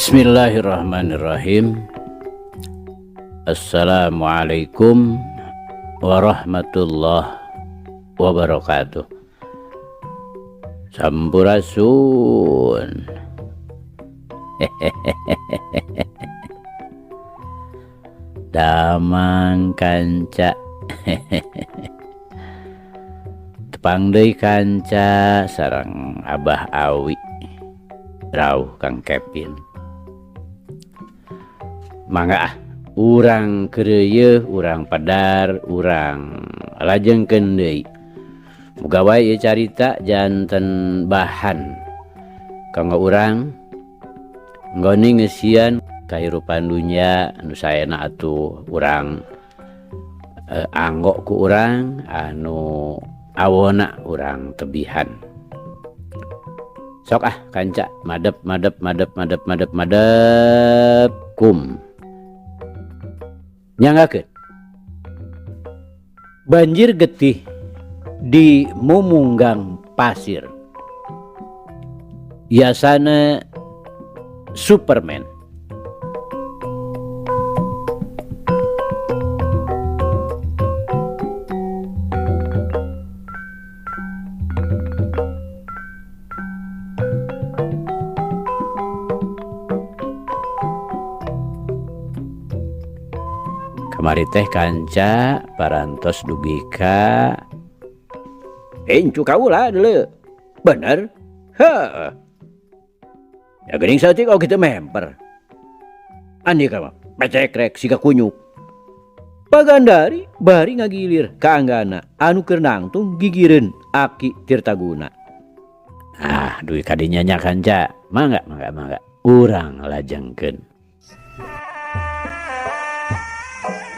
Bismillahirrahmanirrahim. Assalamualaikum warahmatullahi wabarakatuh. Sampurasun. Damang kanca. Tepang deui kanca sareng Abah Awi. Rauh Kang Kevin. Mangga ah, urang keureuyeung, urang padar, urang lajengkeun deui. Muga wae ieu carita janten bahan kanggo urang nggoni ngeusian kahirupan dunya anu saena atuh urang anggo ku urang anu awona urang tebihan. Sok ah kanca madep madep madep madep madep madep kum. Nyanggakeun. Banjir getih di Mumunggang Pasir. Yasana Superman. Kamari teh kanca parantos dugi ka incu kaula deuleu. Bener? Heuh. Ya geuning saeutik oge teu memper. Andika mah pecekrek siga kunyuk. Pagandari bari ngagilir ka Anggana anu keur nangtung gigireun Aki Tirtaguna. Ah, dugi ka dinya nya kanca. Mangga mangga mangga. Urang lajengkeun.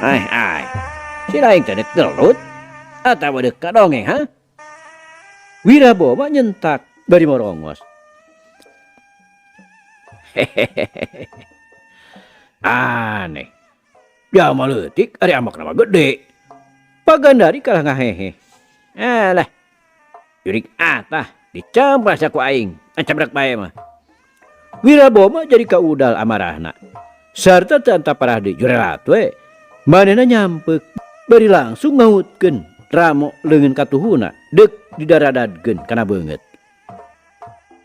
Ai ai. Si lain teh dek gelut atawa dek kadongeng ha? Wiraboma nyentak bari morongos. Hehehe. Aneh. Jama leutik ari amakna mah gede. Pagandari kalah ngahehe. Alah. Jurig atah dicampas ku aing. Ancam rek bae mah. Wiraboma jadi kaudal amarahna. Sarta teu antaparah deui jurelat we. Manehna nyampek bari langsung ngautkeun ramo leungeun katuhuna deuk didaradadkeun kana beungeut.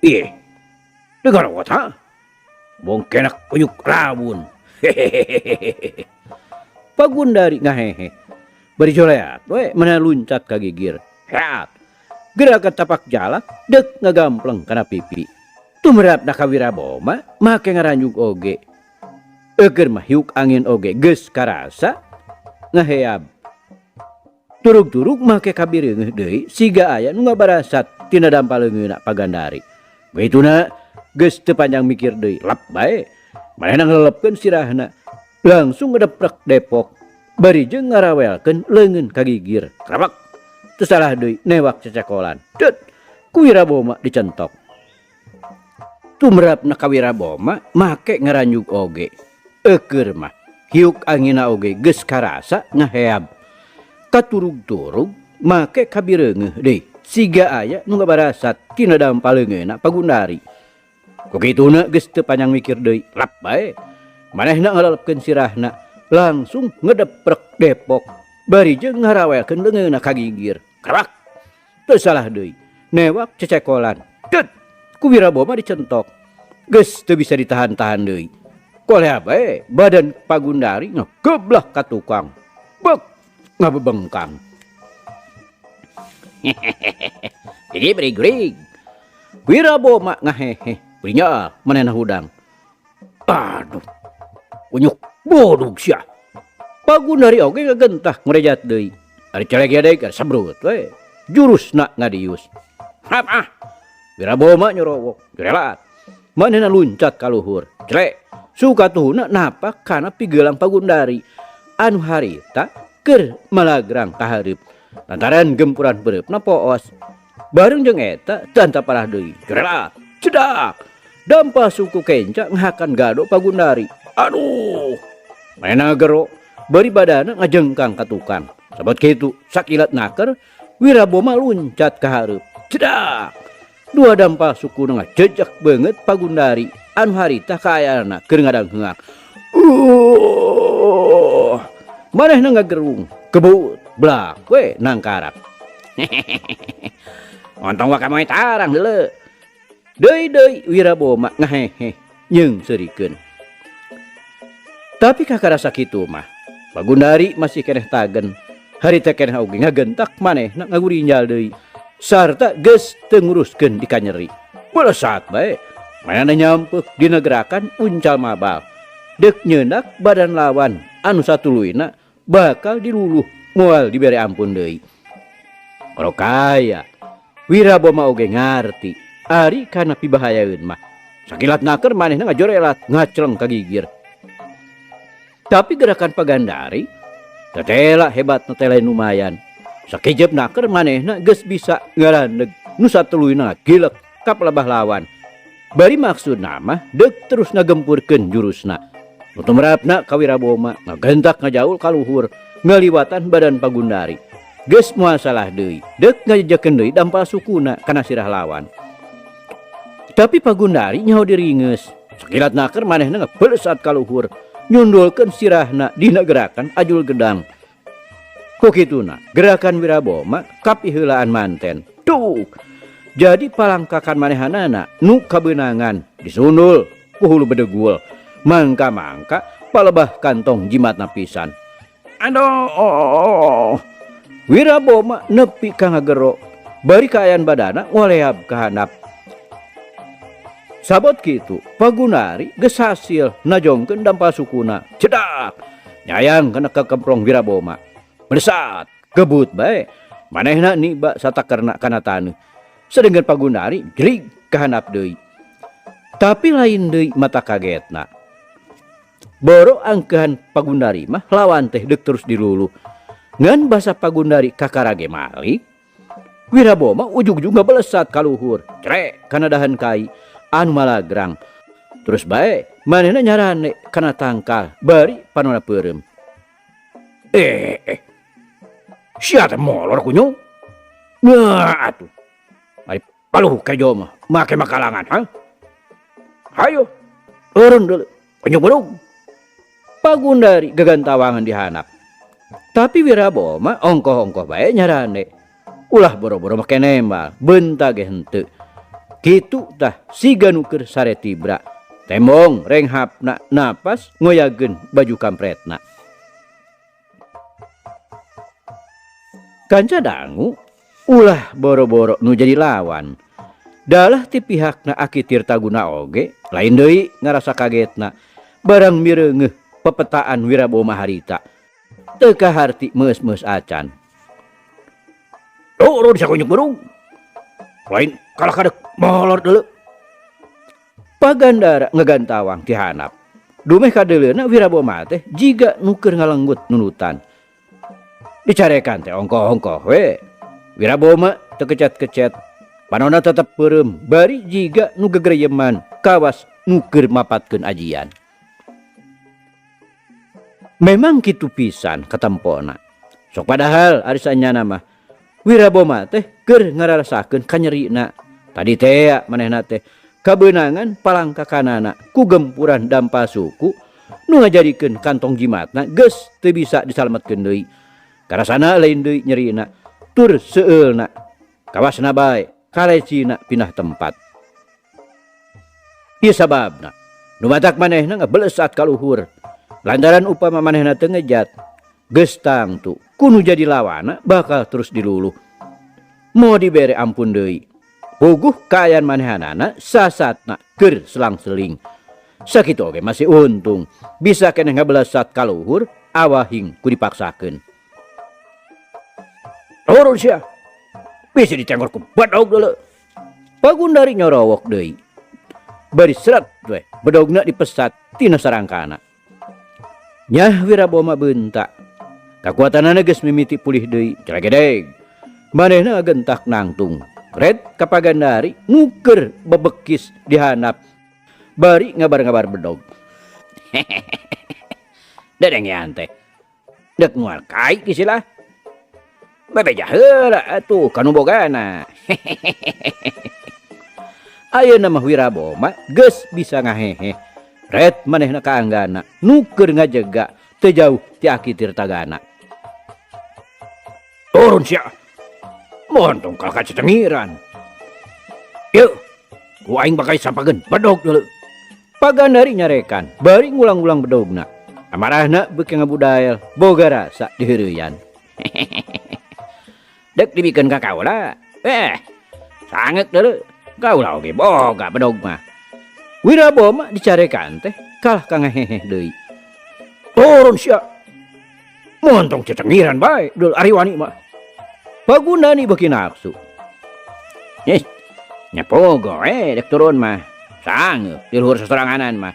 Ih, deuk garowot ha? Bongkenak uyuk rawun. Hehehehe. Pagundari ngahehe. Bari joleat we manehna luncat ka gigir. Heat. Gerakan tapak jalak deuk ngagampleng kana pipi. Tumerapna ka Wiraboma make ngaranjug oge. Eukeun mah hiuk angin oge geus karasa ngaheab. Turug-turug make kabireungeuh deui siga aya nu ngabarasat tina dampa leungeunna Pagandari. Baituna geus teu panjang mikir deui lep bae. Manehna ngalelepkeun sirahna langsung ngedeprek depok bari jeung ngarawelkeun leungeun ka gigir. Krabak teu salah deui newak cecekolan. Deut ku Wiraboma dicentok. Tumrapna ka Wiraboma make ngaranjug oge. Eukeun mah hiuk angina oge geus karasa ngaheab. Katurug-turug make kabireungeuh deui siga aya nu ngabarasat tina dampa leungeunna Pagundari. Ku kituna geus teu panjang mikir deui lep bae. Manehna ngalelepkeun sirahna langsung ngedeprek depok bari jeung ngarawelkeun leungeunna ka gigir. Krabak teu salah deui newak cecekolan. Deut ku Wiraboma dicentok. Geus teu bisa ditahan-tahan deui. Kolea bae badan Pagundari ngegeblah ka tukang. Bek ngabebengkang. Jadi brig-brig. Wiraboma ngahehe. Berinya manehna hudang. Aduh. Unyuk bodug sia. Pagundari oge ngagentah ngrejat deui. Ari celek ieu deui sabrut we. Jurusna ngadius. Hap ah. Wiraboma nyorowok. Jurelat. Manehna luncat ka luhur. Celek. Suka tuhuna napak kana pigelang Pagundari. Anu harita keur malagrang ka hareup. Lantaran gempuran beureupna poos. Bareng jeung eta teu antaparah deui. Jurelat. Cedak. Dampa suku kenca ngahakan gado Pagundari. Aduh. Manehna ngagero bari badana ngajengkang ka tukang. Sabot kitu sakilat naker Wiraboma luncat ka hareup. Cedak. Dua dampa suku ngajejek beungeut Pagundari. anu harita kaayaanna keur ngadangheak. Manehna ngagerung kebut blak we nangkarap. Ontong waka moe tarang deuleu. Deui-deui Wiraboma ngaheheh jeung seurikeun. Tapi kakarasa kitu mah Pagundari masih keneh tagen. Harita keneh oge ngagentak manehna ngagurinjal deui sarta geus teu nguruskeun dikanyeri. Belesat bae manehna nyampeuh dina gerakan uncal mabal. Deuk nyeundak badan lawan anu satuluyna bakal diluluh moal dibere ampun deui. Kaya Wiraboma oge ngarti ari kana pibahayaeun mah. Sakilat naker manehna ngajorelat ngacleng ka gigir. Tapi gerakan Pagandari tetela hebat na teh lain lumayan. Sakijep naker manehna geus bisa ngaraneg nu satuluyna gilek ka pelebah lawan. Bari maksudna mah deuk terus ngagempurkeun jurusna. Nu tumrapna ka Wiraboma ngagentak ngajaul ka luhur ngaliwatan badan Pagundari. Geus moal salah deui, deuk ngajejekeun deui dampal sukuna kana sirah lawan. Tapi Pagundari nyaho diringeus. Sakilat naker manehna ngabelesat ka luhur, nyundulkeun sirahna dina gerakan ajul gedang. Ku kituna gerakan Wiraboma kapiheulaan manten. Tuh. Jadi palangkakan manehanana nu kabeunangan disundul ku hulu bedegul. Mangka-mangka palebah kantong jimatna pisan. Aduh. Wiraboma nepi ka ngagero, bari kaayaan badana ngoleab ka handap. Sabot kitu, Pagunari geus hasil najongkeun dampal sukuna. Cedak, nyayang kana kakemplong Wiraboma. Melesat, gebut bae. Manehna niba satakerna kana taneuh. Sedengkeun Pagunari jlig ka handap deui. Tapi lain deui mata kagetna. Boro angkehan Pagundari mah lawan teh deuk terus diluluh. Ngan basa Pagundari kakarage malik, Wiraboma ujug-ujug ngabelesat ka luhur, crek kana dahan kai anu malagrang. Terus bae manehna nyarane kana tangkal bari panona peureum. Sia teh molor kunyung. Nah atuh. Ari paluh kejo mah make makalangan, ha? Hayo, turun dulu. Kunyung bedug. Pagundari gagantawangan dihanap. Tapi Wiraboma ongkoh-ongkoh bae nyarane. Ulah boro-boro make nembal, beunta ge henteu. Kitu tah siga nu keur sare tibra. Tembong renghapna napas ngoyageun baju kampretna. Kanca dangu ulah boro-boro nu jadi lawan. Dalah ti pihakna Aki Tirtaguna oge lain deui ngarasa kagetna barang mireungeuh pepetaan Wiraboma harita. Teu kaharti meus-meus acan. Turun sakunyuk burung. Lain kalah kadek molor deuleu. Pagandara ngagantawang ti handap. Dumeh kadeuleuna Wiraboma teh jiga nu keur ngalenggut nunutan. Dicarekan teh ongkoh-ongkoh we. Wiraboma teu kecet-kecet. Panona tetep peureum bari jiga nu gegereyeman kawas nu keur mapatkeun ajian. Memang kitu pisan katempona. Sok padahal ari sanyana mah Wiraboma teh keur ngararasakeun kanyerina. Tadi teh manehna teh kabeunangan palangkakanana ku gempuran dampal suku nu ngajadikeun kantong jimatna geus teu bisa disalametkeun deui. Karasana lain deui nyerina tur seueulna. Kawasna bae kalecina pindah tempat. Ieu sababna nu matak manehna ngabelesat ka luhur. Lantaran upama manehna teu ngejat, geus tangtu ku nu jadi lawana bakal terus diluluh. Moal dibere ampun deui. Puguh kaayaan manehanana sasatna keur selang-seling. Sakitu oge masih untung bisa keneh ngabelesat ka luhur awahing ku dipaksakeun. Turun sia. Bisa ditenggor ku bedog deuleu. Pagundari nyorowok deui. Bari seret we bedogna dipesat tina sarangkana. Nyah Wiraboma beunta. Kakuatanana geus mimiti pulih deui, celegedeg. Manehna gentak nangtung. Red ka Pagandari nuker bebekis dihanap. Bari ngabar-ngabar bedog. Dedengean teh. Dek mual kai kisilah. Bebeja heula atuh kanu bogana. Ayeuna mah Wiraboma geus bisa ngahehe. Ret manehna ka Anggana nu keur ngajega teu jauh ti Aki Tirtagana. Turun sia. Montong kalah kacecengiran. Yeuh, ku aing bakal sampageun bedog deuleu. Pagandari nyarekan, bari ngulang-ulang bedogna. Amarahna beuki ngabudael, boga rasa diheureuyan. Dek dibikeun ka kaula. Sangeuk deuleu. Kaula oge boga bedog mah. Wiraboma dicarekan teh kalah ka ngaheheh deui. Turun sia. Montong cecengiran bae deul ari wani mah. Pagundani beuki nafsu. Ih, nya pogo we dek turun mah. Sangeuk di luhur sasoranganan mah.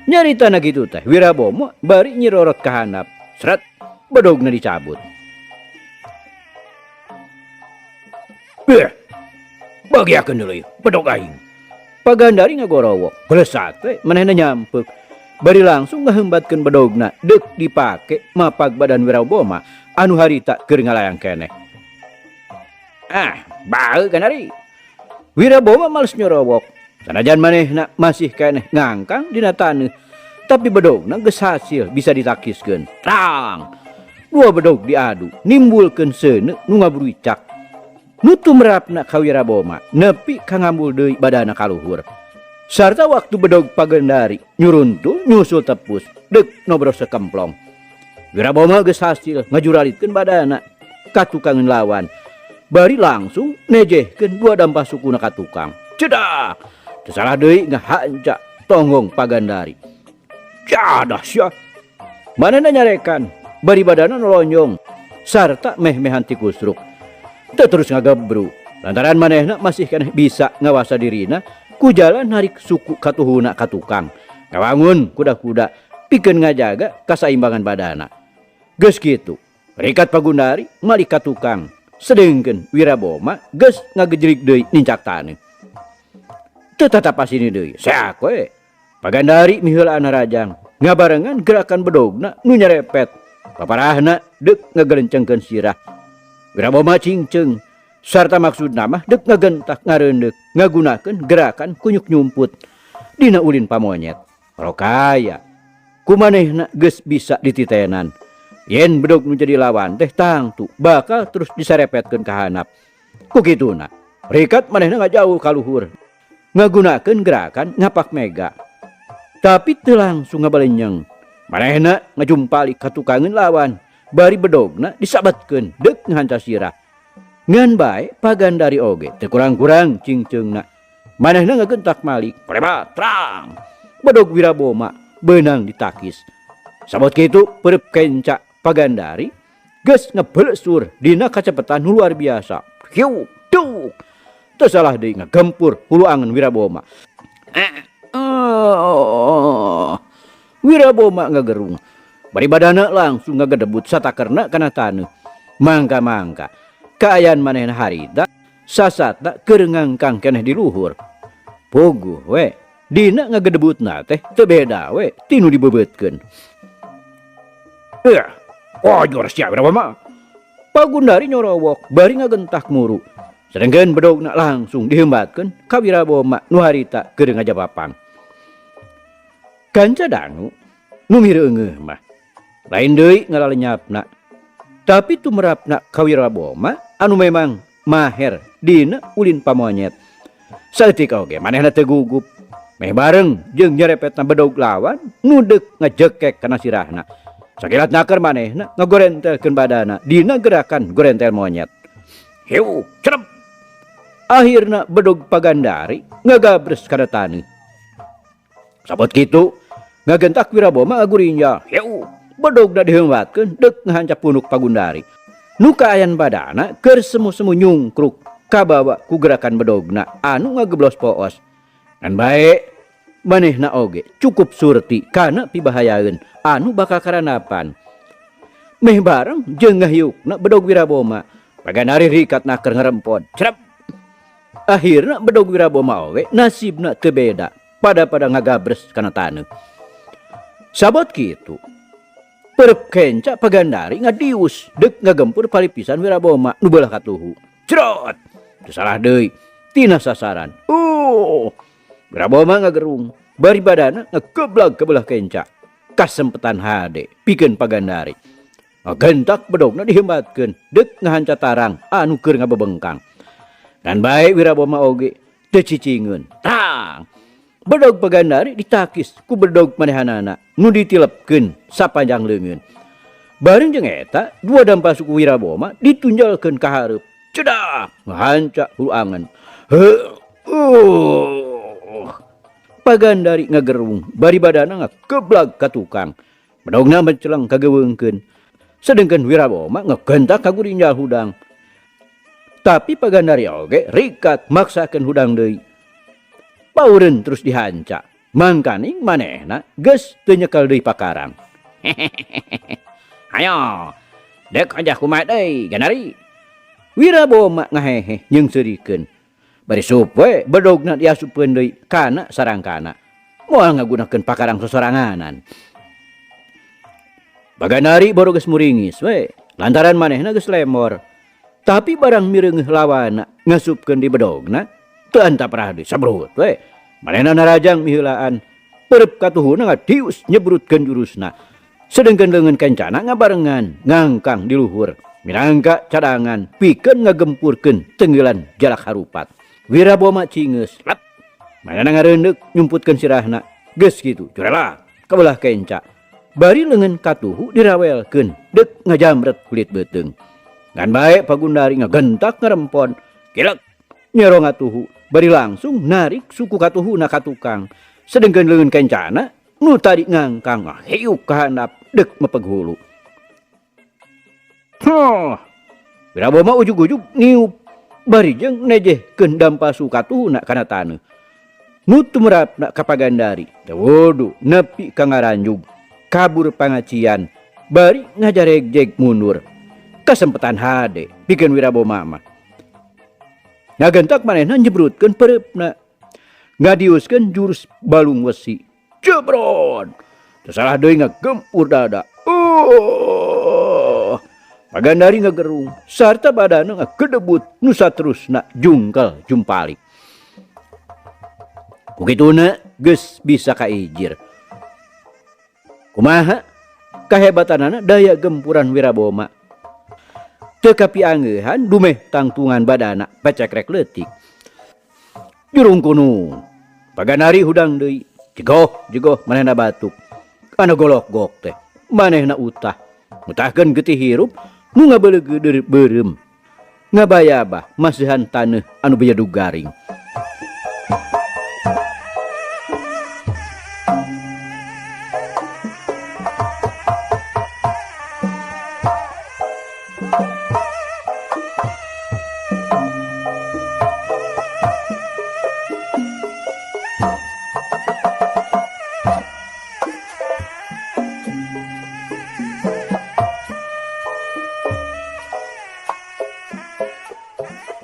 Nyaritana kitu teh Wiraboma bari nyirorot ka handap. Sret bedogna dicabut. Beuh. Bagiakeun deuleu ieu bedog aing. Pagandari ngagorowok, belesat we manehna nyampek. Bari langsung ngahembatkeun bedogna deuk dipake mapag badan Wiraboma anu harita keur ngalayang keneh. Ah, bae Gandari. Wiraboma males nyorowok. Sanajan manehna masih keneh ngangkang dina taneuh, tapi bedogna geus hasil bisa ditakiskeun. Tang. Dua bedog diadu, nimbulkeun seuneu nu ngabruycak. Nu tumrapna ka Wiraboma nepi ka ngambul deui badana ka luhur. Sarta waktu bedog Pagendari nyuruntul nyusul tepus deuk nobros sekemplong. Wiraboma geus hasil ngajuralitkeun badana ka tukangeun lawan. Bari langsung nejehkeun dua dampah sukuna ka tukang. Cedak! Teu salah deui ngahanca tonggong Pagandari. Jadah sia. Manehna nyarekan bari badana nolonjong sarta meh-mehan tikusruk. Teu terus ngagebru lantaran manehna masih keneh bisa ngawasa dirina ku jalan narik suku katuhuna ka tukang. Ngawangun kuda-kuda pikeun ngajaga kasaimbangan badana. Geus kitu, rikat Pagundari malik ka tukang. Sedengkeun Wiraboma geus ngagejrig deui nincak taneuh. Teu tatapas ini deui, seak we. Pagandari miheulaan harajang, ngabarengan gerakan bedogna nu nyerepet. Paparahna deuk ngagelencengkeun sirah. Wiraboma cingceung, sarta maksudna mah deuk ngagentak ngareundeuk, ngagunakeun gerakan kunyuk nyumput dina ulin pamonyet. Rokaya kumanehna geus bisa dititenan. Yen bedog nu jadi lawan teh tangtu bakal terus disarepetkeun ka handap. Ku kituna, rikat manehna ngajauh ka luhur, ngagunakeun gerakan ngapak mega. Tapi teu langsung ngabalenyeng. Manehna ngajumpalik ka tukangeun lawan, bari bedogna disabatkeun deuk ngahanca sirah. Ngan bae Pagandari oge teu kurang-kurang cingceungna. Manehna ngagentak malik, kolebat terang. Bedog Wiraboma beunang ditakis. Sabot kitu peureub kenca Pagandari geus ngebelesur dina kacepetan nu luar biasa. Hiu, duk. Teu salah deui ngagempur hulu angen Wiraboma. Wiraboma ngagerung. Bari badana langsung ngagedebut satakerna kana taneuh. Mangka-mangka kaayaan manehna harita sasatna keur ngangkang keneh di luhur. Puguh we dina ngagedebutna teh teu beda we tinu dibebeutkeun. Ojor sia Wiraboma. Pagundari nyorowok bari ngagentak muru. Sedengkeun bedogna langsung dihembatkeun ka Wiraboma nu harita keur ngajabapang. Kanca dangu nu mireungeuh mah lain deui ngalalenyapna. Tapi tumerapna ka Wiraboma anu memang maher dina ulin pamonyet. Saeutik oge manehna teu gugup. Meh bareng jeung nyerepetna bedog lawan nu deuk ngajekek kana sirahna. Sakilat naker manehna ngagorentelkeun badana dina gerakan gorentel monyet. Hiu, cerep. Akhirna bedog Pagandari ngagabres kana taneuh. Sabot kitu ngagentak Wiraboma ngagurinjal. Hiu, bedogna diheumatkeun deuk ngahancap punuk Pagundari. Nu kaayan badana keur semu-semu nyungkruk kabawa ku gerakan bedogna anu ngageblos poos. Ngan bae manehna oge cukup surti kana pibahayaeun anu bakal karanapan. Meh bareng jeung ngahiukna bedog Wiraboma. Pagandari rikat naker ngarempod. Cerep. Akhirna bedog Wiraboma oge nasibna teu beda pada-pada ngagabres kana taneuh. Sabot kitu Perep kenca Pagandari ngadius deuk ngagempur palipisan Wiraboma nu beulah katuhu. Cerot. Teu salah deui. tina sasaran. Wiraboma ngagerung bari badana ngageblag ka belah kenca. Kasempetan hade pikeun Pagandari. Ngagentak bedogna dihembatkeun deuk ngahanca tarang anu keur ngabebengkang. Dan bae Wiraboma oge teu cicingeun. Tang! Bedog Pagandari ditakis ku bedog manehanana nu ditilepkeun sapanjang leungeun. Bareng jeung eta, dua dampa suku Wiraboma ditunjalkeun ka hareup. Cedak! Ngahanca hulu angen. Heuh! Pagandari ngagerung, bari badana ngageblag ka tukang. Bedogna menceleng kageuweungkeun. Sedengkeun Wiraboma ngagentak ka gurinjal hudang. Tapi Pagandari oge rikat maksakeun hudang deui. Paureun terus dihanca. Mangkaning manehna geus teu nyekel deui pakarang. Hayo, dek aja kumaha deui, Gandari. Wiraboma ngaheheh jeung seurikeun. Bari sup we bedogna diasupkeun deui kana sarangkana. Moal ngagunakeun pakarang sosoranganan. Pagandari baru geus muringis we, lantaran manehna geus lemor. Tapi barang mireungeuh lawana ngasupkeun di bedogna, teu antap deui sabrut we. Manehna narajang miheulaan, perep katuhuna ngadius nyebrutkeun jurusna. Sedengkeun leungeun kencana ngabarengan ngangkang di luhur, minangka cadangan pikeun ngagempurkeun tenggelan jalak harupat. Wiraboma cingeus, lep. Manehna ngareundeup nyumputkeun sirahna. Geus kitu, curelak ka belah kenca. Bari leungeun katuhu dirawelkeun deuk ngajamret kulit beuteung. Ngan bae Pagundari ngagentak ngarempon, kilek nyero ngatuhu, bari langsung narik suku katuhuna ka tukang. Sedengkeun leungeun kencana nu tadi ngangkang ngahiuk ka handap deuk mepeg hulu. Huh. Wiraboma ujug-ujug niup bari jeung nejehkeun dampasu katuhuna kana taneuh. Nu tumerapna ka Pagandari, teu wudu nepi ka ngaranjug, kabur pangacian, bari ngajaregjeg mundur. Kasempetan hade pikeun Wiraboma mah. Ngagentak manehna nyebrutkeun pereupna. Ngadiuskeun jurus balung wesi. Jebrot. Teu salah deui ngagempur dada. Pagandari ngagerung sarta badana ngagedebut nu saterusna jungkel jumpalik. Ku kituna geus bisa kaijir. Kumaha kahebatanana daya gempuran Wiraboma. Teu kapiangeuhan dumeh tangtungan badana pecekrek leutik. Jurung kunung. Pagandari hudang deui. Jegoh, jegoh manehna batuk. Anu golok-gok teh manehna utah. Mutahkeun getih hirup nu ngabeuleugeuh beureum. Ngabayabah masihan taneuh anu bejedug garing.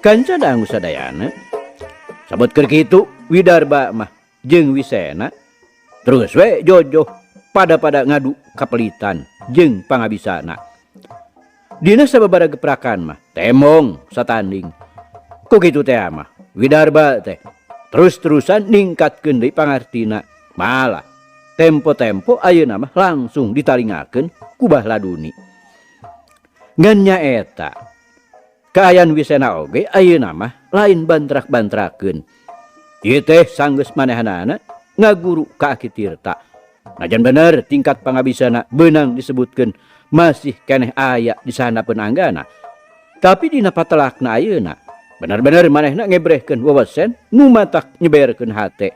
Kanca dangu sadayana sabut keur kitu Widarba mah jeung Wisena terus we jojoh pada-pada ngadu kapelitan jeung pangabisana. Dina sababaraha geprakan mah temong satanding. Ku kitu teh mah Widarba teh terus-terusan ningkatkeun deui pangartina. Malah tempo-tempo ayeuna mah langsung ditalingakeun ku Bahladuni. Ngan nyaeta kaayaan Wisena oge ayeuna mah lain bantrak-bantrakeun. Ieu teh sanggeus manehanana ngaguru ka Aki Tirta. Najan bener tingkat pangabisana beunang disebutkeun masih keneh aya di sahandapeun anggana. Tapi dina patelakna ayeuna bener-bener manehna ngebrehkeun wewesen nu matak nyeberkeun hate.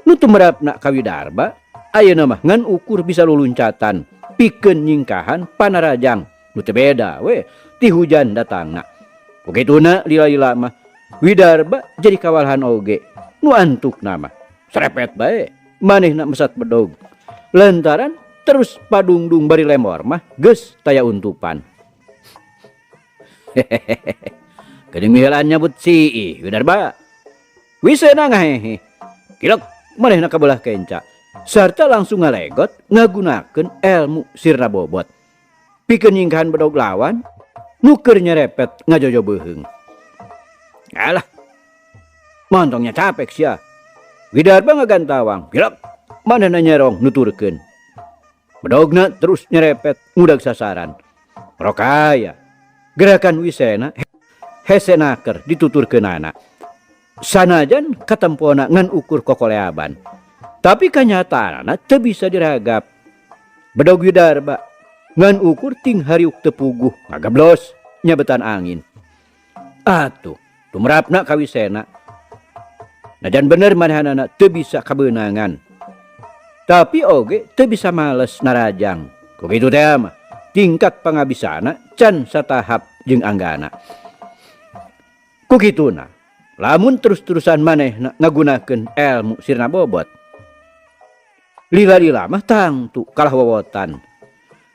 Nu tumerapna ka Widarba ayeuna mah ngan ukur bisa luluncatan pikeun nyingkahan panarajang nu teu beda we ti hujan datangna. Kukituna lila-lila mah Widarba jadi kawalahan oge nu antukna mah serepet bae manehna mesat bedog lantaran terus padungdung bari lemor mah geus taya untupan. Geuning miheulaan nyabut siih Widarba. Wisena ngahehe kilek manehna kabelah kenca sarta langsung ngalegot ngagunakeun elmu sirna bobot pikeun nyingkahan bedog lawan nu keur nyerepet ngajojo beuheung. Alah. Montongnya capek sia. Widarba ngagantawang, pilek manehna nyerong nuturkeun. Bedogna terus nyerepet ngudag sasaran. Rokaya gerakan Wisena hese naker dituturkeunana. Sanajan katempona ngan ukur kokoleaban. Tapi kanyataanana teu bisa diragap. Bedog Widarba ngan ukur ting hariuk teu puguh ngagablos nyabetan angin. Atuh, tumrapna ka Wisena. Najan bener manehanana teu bisa kabeunangan. Tapi oge teu bisa males narajang. Ku kitu teh mah tingkat pangabisana can satahap jeung anggana. Ku kituna, lamun terus-terusan manehna ngagunakeun elmu sirna bobot. Lila-lila mah tangtu kalah wowotan.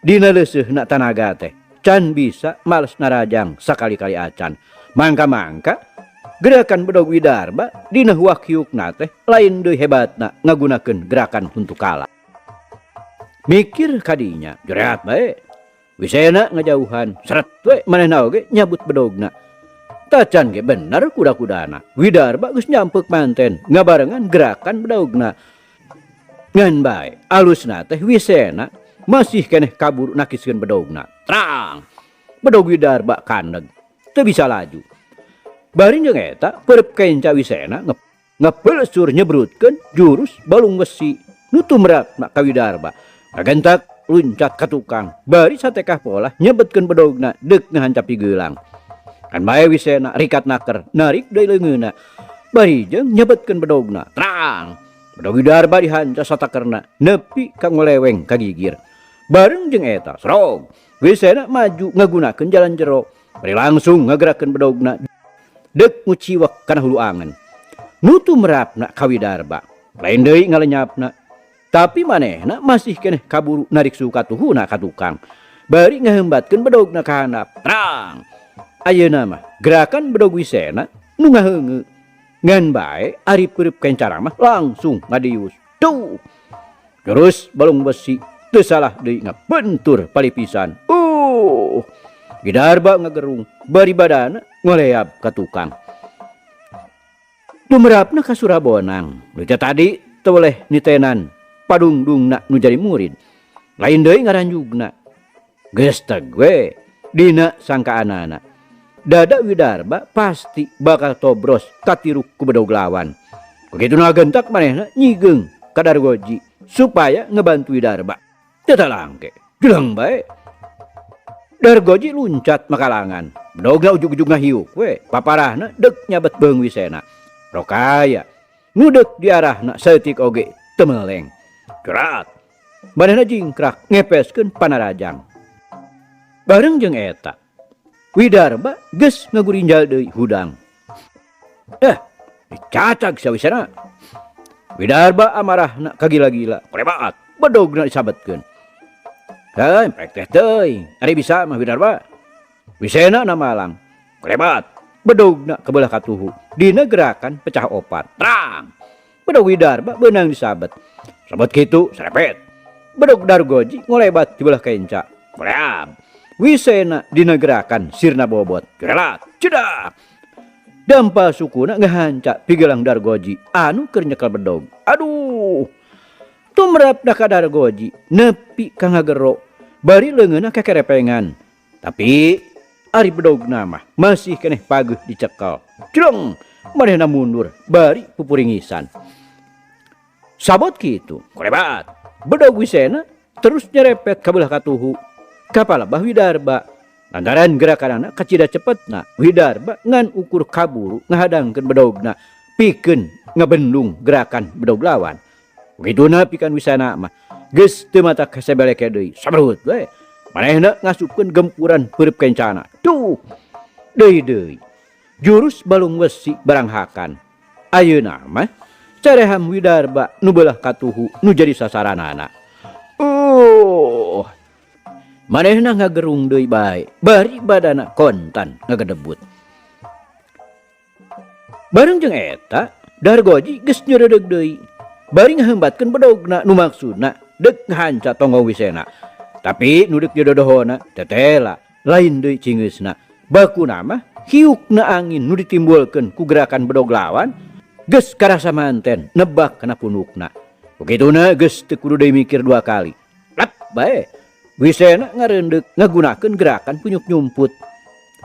Dina leuseuhna tanaga teh can bisa males narajang sakali-kali acan. Mangka-mangka gerakan bedog Widarba dina huak-hiukna teh lain deui hebatna ngagunakeun gerakan huntu kala. Mikir kadinya jereat bae. Wisena ngajauhan seret we manehna oge nyabut bedogna. Tacan ge bener kuda-kudana. Widarba geus nyampek manten ngabarengan gerakan bedogna. Ngan bae alusna teh Wisena masih keneh kabur nakiskeun bedogna. Trang. Bedog Widarba kandeg teu bisa laju. Bari jeung eta peureub kenca Wisena ngepelesur nyebrutkeun jurus balung besi nu tumrapna ka Widarba. Ngagentak luncat ka tukang. Bari satekah polah nyebetkeun bedogna deuk ngahancap pigelang. Kan bae Wisena rikat naker narik deui leungeunna. Bari jeung nyebetkeun bedogna. Trang. Bedog Widarba dihanca satakerna nepi ka ngoleweng ka gigir. Bareng jeung eta serog. Wisena maju ngagunakeun jalan jero. Bari langsung ngagerakeun bedogna deuk nguciwek kana hulu angen. Nu tumrapna ka Widarba. Lain deui ngalenyapna. Tapi manehna masih keneh kaburu narik suka tuhuna ka tukang. Bari ngahembatkeun bedogna ka handap. Trang. Ayeuna mah gerakan bedog Wisena nu ngaheungeu. Ngan bae ari peureub kencarang mah langsung ngadius. Tuh. Terus balung besi teu salah deui ngabentur palipisan. Widarba ngagerung bari badana ngoleab ka tukang. Tumrapna ka Surabonang. Nu teh tadi teu boleh nitenan padungdungna nu jadi murid. Lain deui ngaranjugna. Geus teg we dina sangkaanana. Dada Widarba pasti bakal tobros katiruk ku bedog lawan. Begitu ngagentak manehna nyigeung ka Dargoji supaya ngebantu Widarba. Teu talangke, jeleng bae. Dargoji luncat makalangan. Bedogna ujug-ujug ngahiuk we, paparahna deuk nyabet beung Wisena. Rokaya nu deuk diarahna saeutik oge teu meleng. Jerat. Manehna jingkrak ngepeskeun panarajang. Bareng jeung eta, Widarba geus ngagurinjal deui hudang. Dicacag sia Wisena. Widarba amarahna kagila-gila, korebat, bedogna disabetkeun. Heuh, prek teh teuing, ari bisa mah Widarba. Wisena namalang, korebat, bedogna kebelah katuhu. Dina gerakan pecah opat. Terang. Bedog Widarba beunang disabet. Sabet kitu serepet. Bedog Dargoji ngolebat di belah kenca. Koreab. Wisena dina gerakan sirna bobot. Jerelat, cedak. Dampa sukuna ngahanca pigelang Dargoji anu keur nyekel bedog. Aduh. Tumrapna ka Dargoji nepi ka ngagero. Bari leungeunna kekerepengan. Tapi ari bedogna mah masih keneh pageuh dicekel. Jleng, manehna mundur bari pupuringisan. Sabot kitu, korebat. Bedog Wisena terus nyerepet ka belah katuhu. Kapala bah Widarba. Lantaran gerakanana kacida cepetna, Widarba ngan ukur kaburu ngahadangkeun bedogna, pikeun ngabendung gerakan bedog lawan. Begituna pikan Wisena mah geus teu matak hese-beleke deui, sabrut we. Manehna ngasupkeun gempuran peureub kencana. Tuh. Deui deui. Jurus balung wesi baranghakan. Ayeuna mah careham Widarba nu beulah katuhu nu jadi sasaranana. Manehna ngagerung deui bae, bari badana kontan ngagedebut. Bareng jeung eta, Dargoji geus nyeureudeuh deui. Bari ngahembatkeun bedogna nu maksudna deuk ngahanca tonggong Wisena. Tapi nu deuk jododohona tetela, lain deui cingeusna. Bakuna mah hiukna angin nu ditimbulkeun ku gerakan bedog lawan Geus karasa manten nebak kana punukna. Ku kituna geus teu kudu deui mikir dua kali. Lep bae. Wisena ngareundeuk ngagunakeun gerakan punyuk nyumput.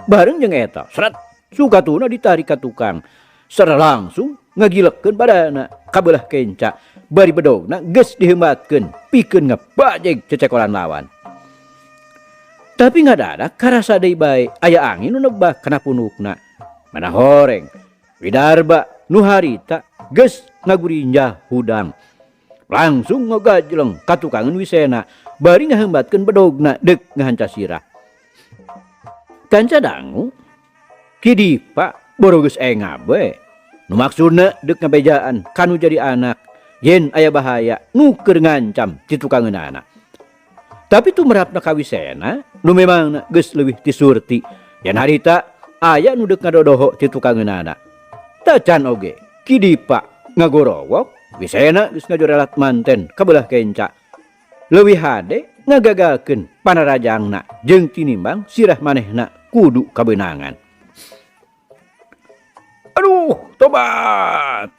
Bareng jeung eta, sret sukatuna ditarik ka tukang. Secara langsung ngagilekeun badana kabelah kenca. Bari bedogna geus diheumbatkeun pikeun ngabajeg cecekolan lawan. Tapi ngadadak karasa deui bae aya angin nu nebak kana punukna. Mana horeng Widarba nu harita geus ngagurinjah hudang. Langsung ngagajleng ka tukangeun Wisena bari ngaheumbatkeun bedogna deuk ngahanca sirah. Kanca dangu Ki Dipa boro geus engab we. Nu maksudna deuk ngabejaan kanu jadi anak yen aya bahaya nu keur ngancam ti tukangeunana. Tapi tumerapna ka Wisena nu memangna geus leuwih ti Surti yen harita aya nu deuk ngadodoho ti tukangeunana. Tacan oge Ki Dipa ngagorowok Wisena geus ngajorelat manten kabelah kenca. Leuwih hade ngagagalkeun panarajangna jeung tinimbang sirah manehna kudu kabeunangan. Aduh, tobat.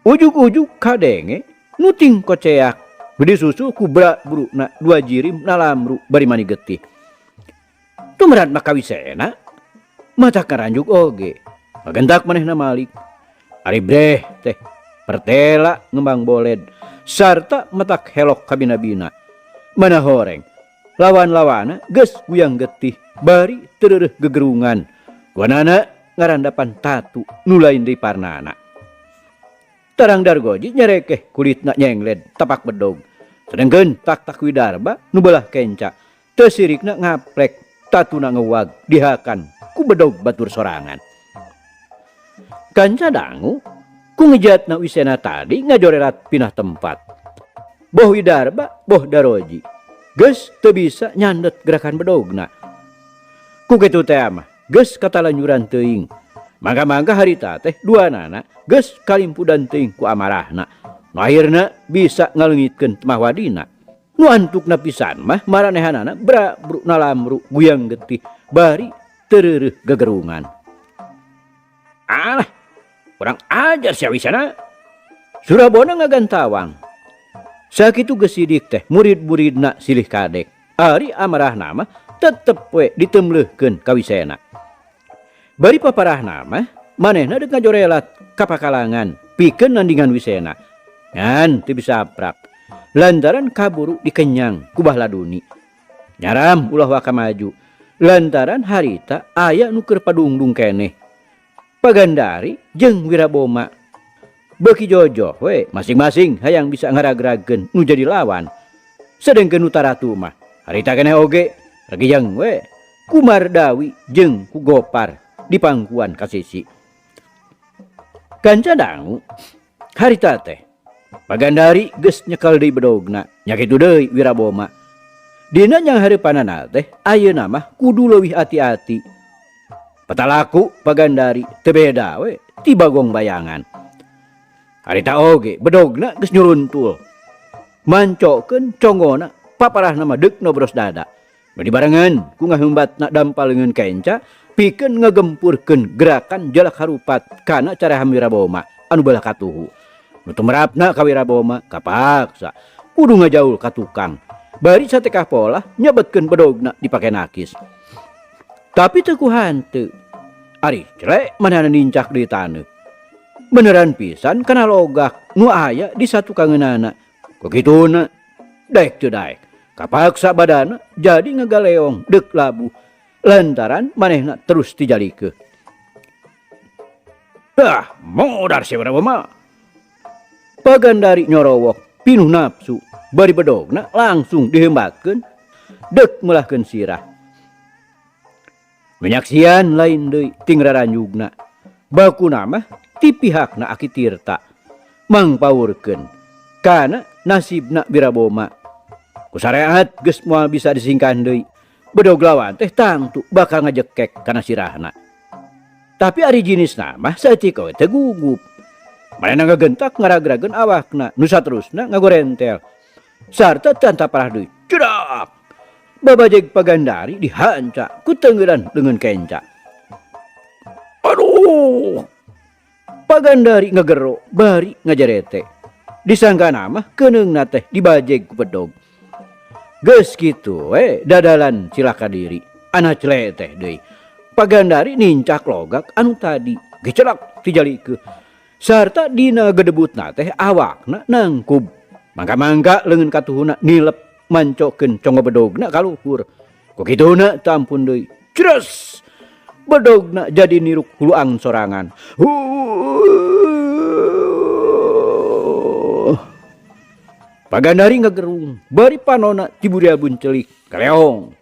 Ujug-ujug kadenge nuting koceak disusul ku bra burukna dua jirim nalamru bari mani getih. Tumerat maka Wisena mata karanjuk oge. Magentak manehna malik. Ari breh teh pertela ngembang boled sarta matak helok kabina-bina. Mana horeng lawan-lawana geus guyang getih bari teureureuh gegerungan. Guanana ngarandapan tatu nu lain deui parnana. Tarang Dargoji nyarekeh kulitna nyengled tapak bedog. Sedengkeun tak-tak Widarba nu belah kenca. Teu sirikna ngaplek tatuna ngewag dihakan ku bedog batur sorangan. Kanca dangu ku ngejatna Wisena tadi ngajorelat pindah tempat. Boh Widarba boh Daroji geus teu bisa nyandet gerakan bedogna. Ku kitu teh mah geus katalanjuran teuing. Mangga-mangga harita teh duanana geus kalimpudan teuing ku amarahna. Nu akhirna bisa ngaleungitkeun temah wadina. Nu antukna pisan mah maranehanana bra bru nalamru guyang getih bari teureureuh gegerungan. Alah, kurang ajar sia Wisena. Surabona ngagantawang. Sakitu geus sidik teh murid-muridna silih kadek. Ari amarahna mah tetep we ditemleuhkeun ka Wisena. Bari paparahna mah manehna deuk ngajorelat ka pakalangan pikeun nandingan Wisena. Ngan teu bisa aprak. Lantaran kaburu dikenyang ku Bahladuni. Nyaram ulah waka maju. Lantaran harita aya nu keur padungdung keneh. Pagandari jeung Wiraboma beuki jojoh we masing-masing hayang bisa ngaragragkeun nu jadi lawan. Sedengkeun nu taratu mah harita keneh oge regijeng we ku Mardawi jeung ku Gopar di pangkuan kasisi. Kanca dangu harita teh Pagandari geus nyekel deui bedogna nya kitu deui Wiraboma. Dina nyang hareupanana teh ayeuna mah kudu leuwih ati-ati. Patalaku Pagandari teu beda we ti bagong bayangan. Harita oge bedogna geus nyuruntul. Mancokeun congona paparahna mah deuk nobros dada. Nu dibarengan ku ngaheumbatna dampal leungeun kenca pikeun ngagempurkeun gerakan jalak harupat kana caraham Wiraboma anu belah katuhu. Nu tumerapna ka Wiraboma kapaksa kudu ngajaul ka tukang. Bari satekah polah nyebetkeun bedogna dipake nakis. Tapi teu ku hanteu. Ari celek manehna nincak deui taneuh. Beneran pisan kana logak nu aya di satukangeunana. Ku kituna daek teu daek. Kapaksa badana jadi ngagaleong deuk labuh lantaran manehna terus tijalikeuh. Ah, modar sia Wiraboma. Pagandari nyorowok pinuh nafsu bari bedogna langsung diheumbatkeun deuk meulahkeun sirah. Menyaksian lain deui ting raranjugna. Bakuna mah ti pihakna Aki Tirta mangpaurkeun kana nasibna Wiraboma. Ku sareat geus moal bisa disingkahan deui. Bedog lawan teh tangtu bakal ngajekek kana sirahna. Tapi ari jinisna mah saeutik oge teu gugup. Manehna ngagentak ngaragrageun awakna nu saterusna ngagorentel. Sarta teu parah deui. Cedak! Babajeg Pagandari dihanca ku teungeuran leungeun kenca. Aduh! Pagandari ngagero bari ngajarete. Disangkana mah keuneungna teh dibajeg ku bedog. Geus kitu we dadalan cilaka diri. Ana cleteh deui. Pagandari nincak logak anu tadi gecelak ti jalikeun. Sarta dina gedebutna teh awakna nangkub. Mangka-mangka leungeun katuhuna nilep mancokeun conggo bedogna ka luhur. Ku kituna teu ampun deui. Cres! Bedogna jadi niruk huluang sorangan. Pagandari ngagerung, bari panona ciburial buncelik, kaleong.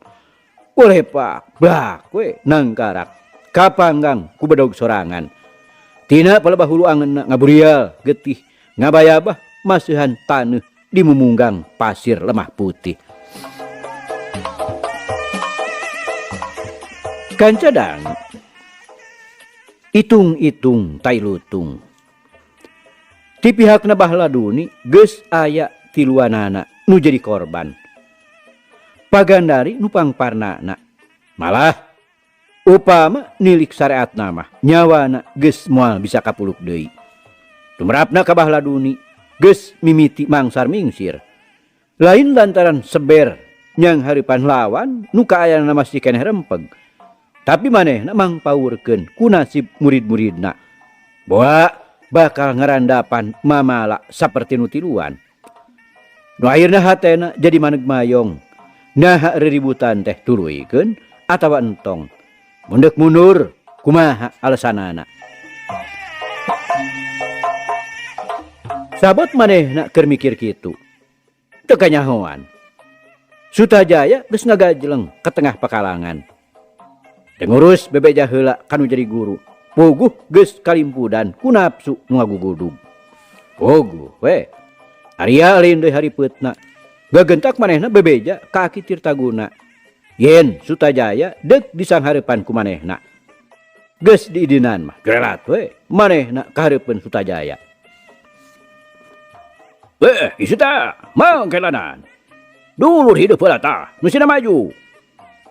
Kulepak, blak we nangkarak, kapanggang ku bedog sorangan. Tina palebah hulu angeunna ngaburial getih, ngabayabah masihan taneuh dimumunggang pasir lemah putih. Kanca dang, itung-itung tai lutung. Ti pihakna Bahladuni geus aya tiluanana nu jadi korban. Pagandari nu pangparnana. Malah upama nilik syariatna mah nyawana geus moal bisa kapuluk deui. Tumrapna ka Bahladuni geus mimiti mangsar mingsir. Lain lantaran seber nyang hareupan lawan nu kaayana masih keneh rempeg. Tapi manehna mangpaurkeun ku nasib murid-muridna. Boa bakal ngarandapan mamala saperti nu tiluan. Nu akhirna hatena jadi maneg mayong. Naha reributan teh tuluykeun atawa entong. Mun deuk mundur kumaha alesanana. Sabot manehna keur mikir kitu. Teu kanyahoan. Sutajaya geus ngagajleng ka tengah pakalangan. Teu ngurus bebeja heula kanu jadi guru. Puguh geus kalimpudan ku nafsu nu ngagugudug. Puguh we. Arya lain deui haripeutna. Gagentak manehna bebeja ka Aki Tirtaguna. Yen Sutajaya deuk disanghareupan ku manehna. Geus diidinan mah gerelat we manehna kahareupeun Sutajaya. Isuta, mangkelanan. Dulur hidup heula tah, nu sina maju.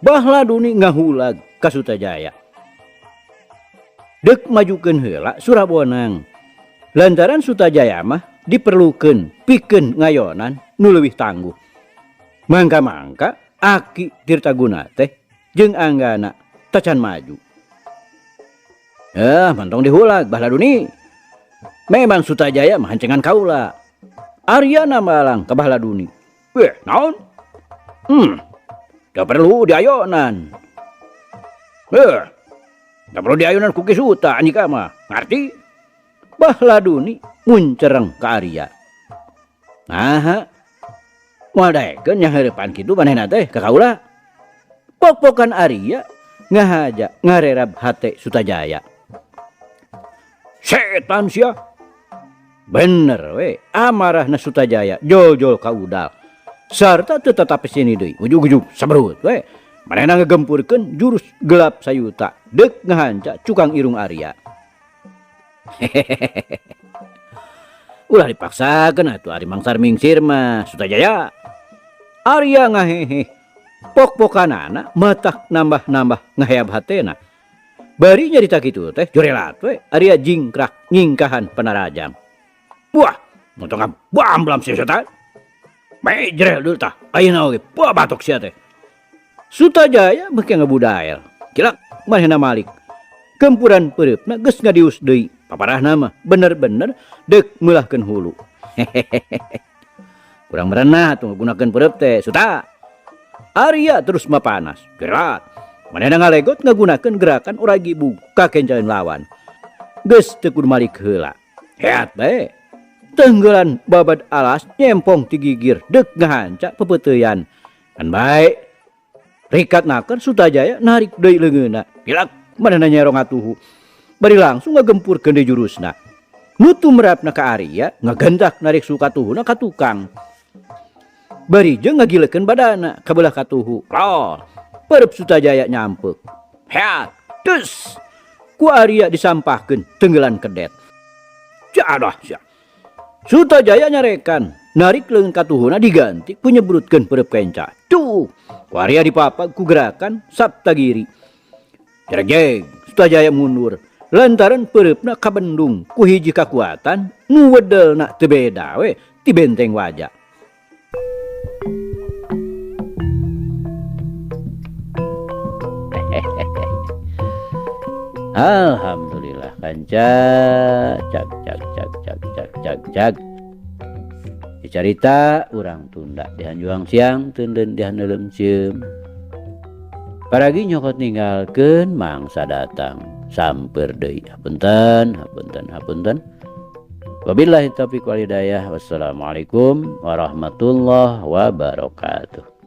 Bahladuni ngahulag ka Sutajaya. Deuk majukeun heula Surabonang. Lantaran Sutajaya mah diperlukeun pikeun ngayonan nu leuwih tangguh. Mangka-mangka Aki Tirtaguna teh jeung Anggana tacan maju. Mantong dihulag Bahladuni. Memang Sutajaya mah hancengan kaula. Arya namalang ka Bahladuni. Weh, naon? Teu perlu diayonan. Teu perlu diayonan ku Ki Suta andika mah. Ngarti? Bahladuni muncereng ka Arya. Naha? Moal daekeun nyanghareupan kitu manehna teh ka kaula. Pok-pokan Arya ngahaja ngarerab hate Sutajaya. Setan sia. Bener we, amarahna Sutajaya jol-jol ka udal. Sarta teu tetap sini deui, ujug-ujug saberut we. Manehna ngagempurkeun jurus gelap sayuta deuk ngahanca cukang irung Arya. Hehehe. Ulah dipaksakeun atuh ari mangsar mingsir mah Sutajaya. Arya ngahehe. Pok-pokanana matak nambah-nambah ngaheab hatena. Bari nyarita kitu teh jorelat we Arya jingkrak nyingkahan panarajang. Wah, montong bamblam sia setan. Mejrel deui tah, ayeuna oge buah batok sia teh. Sutajaya beuki ngabudael. Cilak manehna malik. Gempuran peureupna geus ngadius deui. Paparahna mah bener-bener deuk meulahkeun hulu. Hehehe. Kurang merenah atuh ngagunakeun peureub teh, Suta. Arya terus mapanas. Gerat. Manehna ngalegot ngagunakeun gerakan oragibug ka kencaeun lawan. Geus teu kudu malik heula. Heat bae. Tenggelan babad alas nyempong ti gigir deuk ngahanca pepeuteuyan. Kan bae. Rikat naker Sutajaya narik deui leungeunna. Pilak manehna nyerong atuhu. Bari langsung ngagempurkeun deui jurusna. Nu tumrapna ka Arya ngagentak narik sukatuhuna ka tukang. Bari jeung ngagilekeun badana ka beulah katuhu. Lor, perep Sutajaya nyampek. Heat, tus. Ku Arya disampahkeun tenggelan kedet. Jadah sia. Sutajaya nyarekan, narik leungeun katuhuna diganti ku nyebrutkeun perep kenca. Tuh, ku Arya dipapag ku gerakan Saptagiri. Jaregjeg, Sutajaya mundur. Lantaran peureupna kabendung ku hiji kakuatan nu wedelna teu beda we ti benteng waja. Alhamdulillah kanca cag cag cag cag cag cag cag. Dicarita urang tunda dihanjuang siang teunden dihaneuleum cieum. Paragi nyokot ninggalkeun mangsa datang samper deui. Hapunten hapunten hapunten. Wabillahi taufiq wal hidayah. Wassalamualaikum warahmatullahi wabarakatuh.